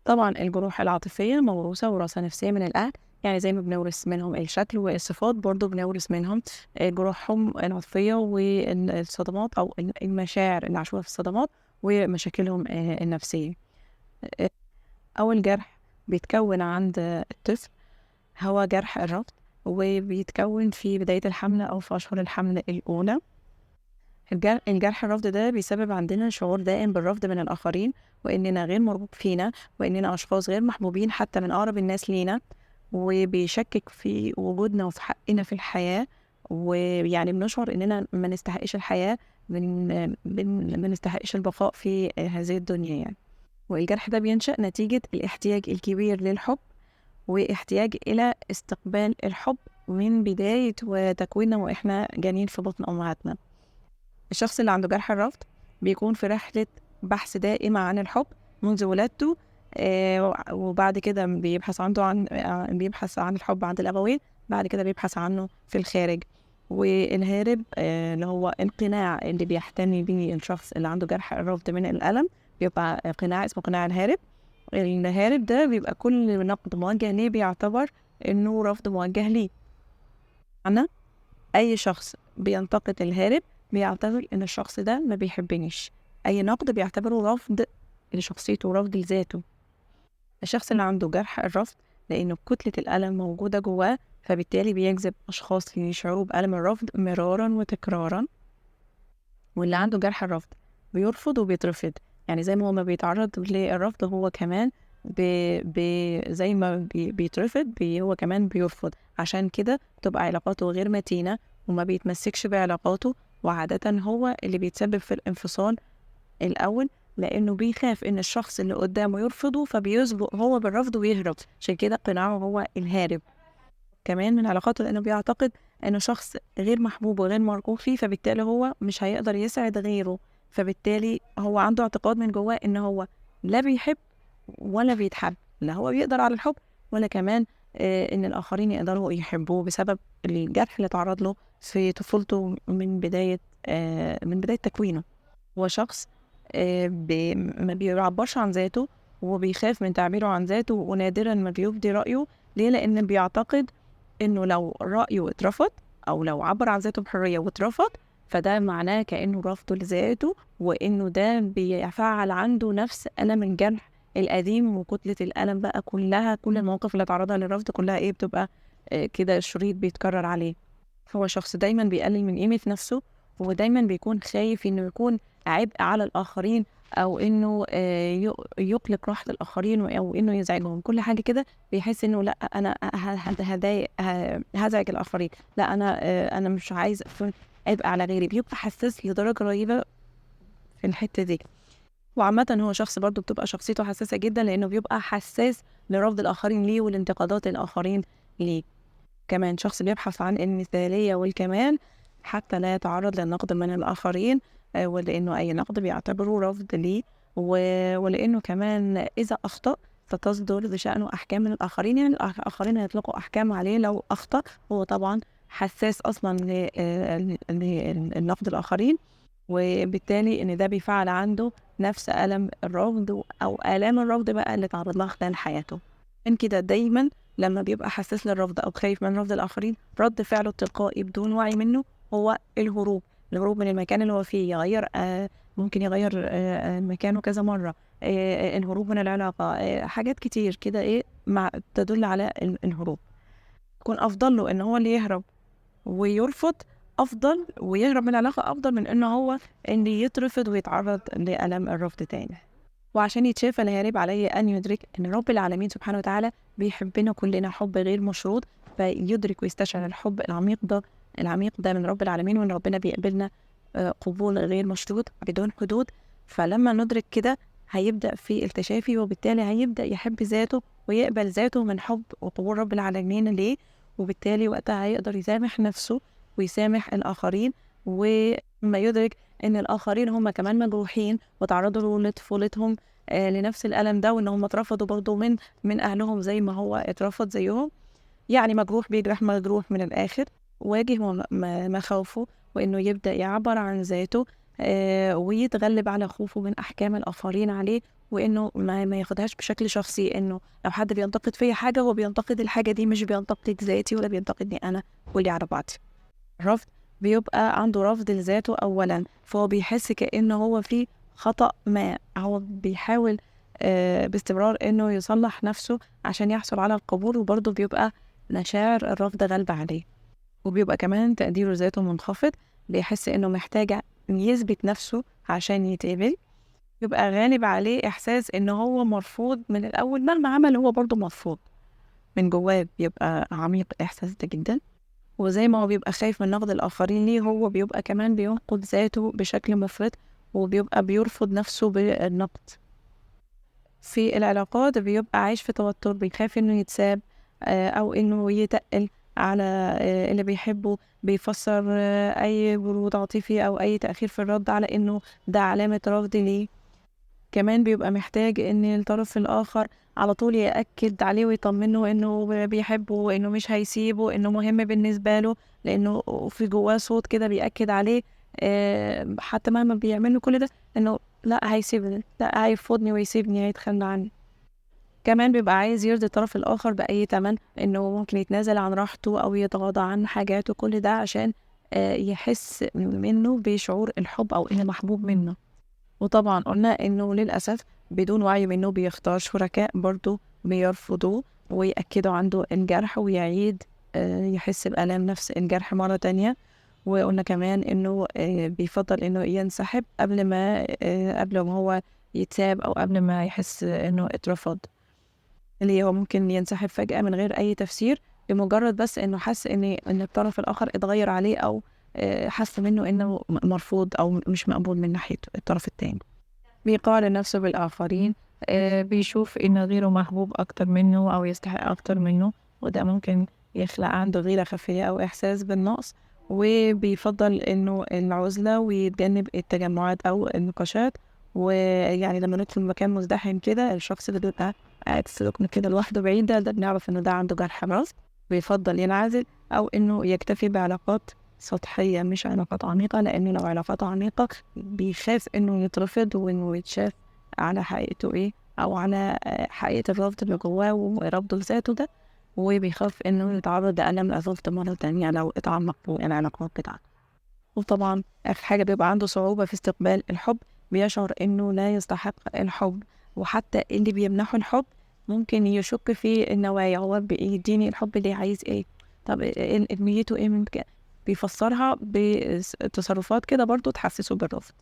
طبعا الجروح العاطفية موروثة، وراثة نفسية من الأهل، يعني زي ما بنورث منهم الشكل والصفات برضو بنورث منهم جروحهم العاطفية والصدمات أو المشاعر اللي عاشوها في الصدمات ومشاكلهم النفسية. أول جرح بيتكون عند الطفل هو جرح الرفض، وبيتكون في بداية الحمل أو في أشهر الحمل الأولى. الجرح الرفض ده بيسبب عندنا شعور دائم بالرفض من الآخرين، وإننا غير مرغوب فينا، وإننا أشخاص غير محبوبين حتى من أقرب الناس لينا، وبيشكك في وجودنا وفي حقنا في الحياة، ويعني بنشعر إننا ما نستحقش الحياة، ما نستحقش البقاء في هذه الدنيا. والجرح ده بينشأ نتيجة الاحتياج الكبير للحب، واحتياج إلى استقبال الحب من بداية وتكويننا وإحنا جنين في بطن أمهاتنا. الشخص اللي عنده جرح الرفض بيكون في رحلة بحث دائمة عن الحب منذ ولادته، وبعد كده بيبحث عن الحب عند الأبوين، بعد كده بيبحث عنه في الخارج. والهارب، اللي هو القناع اللي بيحتمي به الشخص اللي عنده جرح الرفض من الألم، بيبقى قناع اسمه قناع الهارب. الهارب ده بيبقى كل نقد موجه ليه بيعتبر إنه رفض موجه ليه. أنا أي شخص بينتقد الهارب بيعتبر إن الشخص ده ما بيحبنيش، أي نقد بيعتبره رفض لشخصيته ورفض لذاته. الشخص اللي عنده جرح الرفض لأنه كتلة الألم موجودة جواه، فبالتالي بيجذب أشخاص يشعروا بألم الرفض مرارا وتكرارا. واللي عنده جرح الرفض بيرفض وبيترفض، يعني زي ما هو ما بيتعرض للرفض هو كمان زي ما بيترفض هو كمان بيرفض. عشان كده بتبقى علاقاته غير متينة وما بيتمسكش بعلاقاته، وعادة هو اللي بيتسبب في الانفصال الأول، لأنه بيخاف إن الشخص اللي قدامه يرفضه فبيسبق هو بالرفض ويهرب. عشان كده قناعه هو الهارب. كمان من علاقاته لأنه بيعتقد إنه شخص غير محبوب وغير مرغوب فيه، فبالتالي هو مش هيقدر يسعد غيره، فبالتالي هو عنده اعتقاد من جواه إن هو لا بيحب ولا بيتحب، لا هو بيقدر على الحب ولا كمان إن الآخرين يقدروا يحبوه، بسبب الجرح اللي تعرض له في طفولته من بداية تكوينه. هو شخص ما بيعبرش عن ذاته، وبيخاف من تعبيره عن ذاته، ونادرا ما بيبدي رأيه. ليه؟ لأن بيعتقد إنه لو رأيه اترفض أو لو عبر عن ذاته بحرية واترفض، فده معناه كأنه رفضه لذاته، وإنه ده بيفعل عنده نفس ألم الجرح القديم وكتلة الألم بقى كلها، كل المواقف اللي تعرضها للرفض كلها إيه بتبقى كده الشريط بيتكرر عليه. هو شخص دايما بيقلل من قيمة نفسه، ودايما بيكون خايف إنه يكون عبء على الآخرين، أو إنه يقلق راحة الآخرين، أو إنه يزعجهم. كل حاجة كده بيحس إنه لا أنا هزعج الآخرين، لا أنا مش عايز أكون عبء على غيري. بيبقى حساس لدرجة رهيبة في الحتة دي. وعامة هو شخص برضو بتبقى شخصيته حساسة جدا، لأنه بيبقى حساس لرفض الآخرين ليه والانتقادات الآخرين ليه. كمان شخص بيبحث عن المثالية والكمال حتى لا يتعرض للنقد من الآخرين، ولأنه أي نقد بيعتبره رفض ليه، ولأنه كمان إذا أخطأ فتصدر بشأنه أحكام من الآخرين، يعني الآخرين هيطلقوا أحكام عليه لو أخطأ. هو طبعا حساس أصلا للنقد الآخرين، وبالتالي إن ده بيفعل عنده نفس ألم الرفض أو آلام الرفض بقى اللي تعرض لها خلال حياته. إن كده دايما لما بيبقى حساس للرفض أو خايف من رفض الآخرين، رد فعله التلقائي بدون وعي منه هو الهروب، الهروب من المكان اللي هو فيه، ممكن يغير مكانه كذا مرة، الهروب من العلاقة، حاجات كتير كده مع تدل على الهروب. يكون أفضل له إن هو اللي يهرب ويرفض أفضل، ويهرب من العلاقة أفضل من إنه هو اللي يترفض ويتعرض لألم الرفض تاني. وعشان يتشافى الهارب عليه أن يدرك إن رب العالمين سبحانه وتعالى بيحبنا كلنا حب غير مشروط، فيدرك ويستشعر الحب العميق ده من رب العالمين، وإن ربنا بيقبلنا قبول غير مشروط بدون حدود. فلما ندرك كده هيبدأ في التشافي، وبالتالي هيبدأ يحب ذاته ويقبل ذاته من حب وقبول رب العالمين ليه، وبالتالي وقتها هيقدر يسامح نفسه ويسامح الآخرين، وما يدرك إن الآخرين هم كمان مجروحين وتعرضوا لطفولتهم لنفس الألم ده، وإن هم اترفضوا برضو من أهلهم زي ما هو اترفض زيهم. يعني مجروح بيجرح مجروح من الآخر. واجه مخاوفه، وإنه يبدأ يعبر عن ذاته ويتغلب على خوفه من أحكام الآخرين عليه، وإنه ما ياخدهاش بشكل شخصي، إنه لو حد بينتقد فيا حاجة هو بينتقد الحاجة دي، مش بينتقد ذاتي ولا بينتقدني أنا كلي على بعضي. الرفض بيبقى عنده رفض لذاته أولا، فهو بيحس كأنه هو في خطأ ما، هو بيحاول باستمرار إنه يصلح نفسه عشان يحصل على القبول، وبرضه بيبقى مشاعر الرفض غالبة عليه. وبيبقى كمان تقديره ذاته منخفض، بيحس إنه محتاج يثبت نفسه عشان يتقبل. بيبقى غالب عليه إحساس إن هو مرفوض من الأول، مهما عمل هو برضه مرفوض من جواه، بيبقى عميق الإحساس ده جدا. وزي ما هو بيبقى خايف من نقد الآخرين ليه، هو بيبقى كمان بينقد ذاته بشكل مفرط، وبيبقى بيرفض نفسه بالنقد. في العلاقات بيبقى عايش في توتر، بيخاف إنه يتساب أو إنه يتقل على اللي بيحبه، بيفسر أي برود عاطفي أو أي تأخير في الرد على إنه ده علامة رفض ليه. كمان بيبقى محتاج إن الطرف الآخر على طول يأكد عليه ويطمنه إنه بيحبه، إنه مش هيسيبه، إنه مهم بالنسبة له، لأنه في جواه صوت كده بيأكد عليه حتى مهما بيعمل له كل ده إنه لا هيسيبني، لا هيرفضني ويسيبني، هيتخلى عني. كمان بيبقى عايز يرضي الطرف الآخر بأي تمن، إنه ممكن يتنازل عن راحته أو يتغاضى عن حاجاته، كل ده عشان يحس منه بشعور الحب أو إنه محبوب منه. وطبعا قلنا إنه للأسف بدون وعي منه بيختار شركاء برضو بيرفضوه ويأكدوا عنده الجرح، ويعيد يحس بألام نفس الجرح مرة تانية. وقلنا كمان إنه بيفضل إنه ينسحب قبل ما هو يتساب أو قبل ما يحس إنه اترفض، اللي هو ممكن ينسحب فجأة من غير أي تفسير، لمجرد بس إنه حس إن الطرف الآخر اتغير عليه، أو حس منه إنه مرفوض أو مش مقبول من ناحية الطرف التاني. بيقارن نفسه بالآخرين، بيشوف إن غيره محبوب أكتر منه أو يستحق أكتر منه، وده ممكن يخلق عنده غيرة خفية أو إحساس بالنقص. وبيفضل إنه العزلة ويتجنب التجمعات أو النقاشات. ويعني لما ندخل مكان مزدحم كده، الشخص اللي بيبقى قاعد في ركن كده لوحده بعيد ده بنعرف إنه ده عنده جرح رفض، بيفضل ينعزل أو إنه يكتفي بعلاقات سطحية مش علاقات عميقة، لأنه لو علاقات عميقة بيخاف إنه يترفض وإنه يتشاف على حقيقته إيه، أو على حقيقة الرفض اللي جواه ورفضه لذاته ده، وبيخاف إنه يتعرض لألم الرفض مرة تانية لو اتعمق في العلاقات بتاعته. وطبعا آخر حاجة بيبقى عنده صعوبة في استقبال الحب، بيشعر إنه لا يستحق الحب، وحتى اللي بيمنحه الحب ممكن يشك في النوايا، هو بيديني الحب اللي عايز إيه، طب نيته إيه من كده، بيفسرها بتصرفات كده برضو تحسسه بالرفض.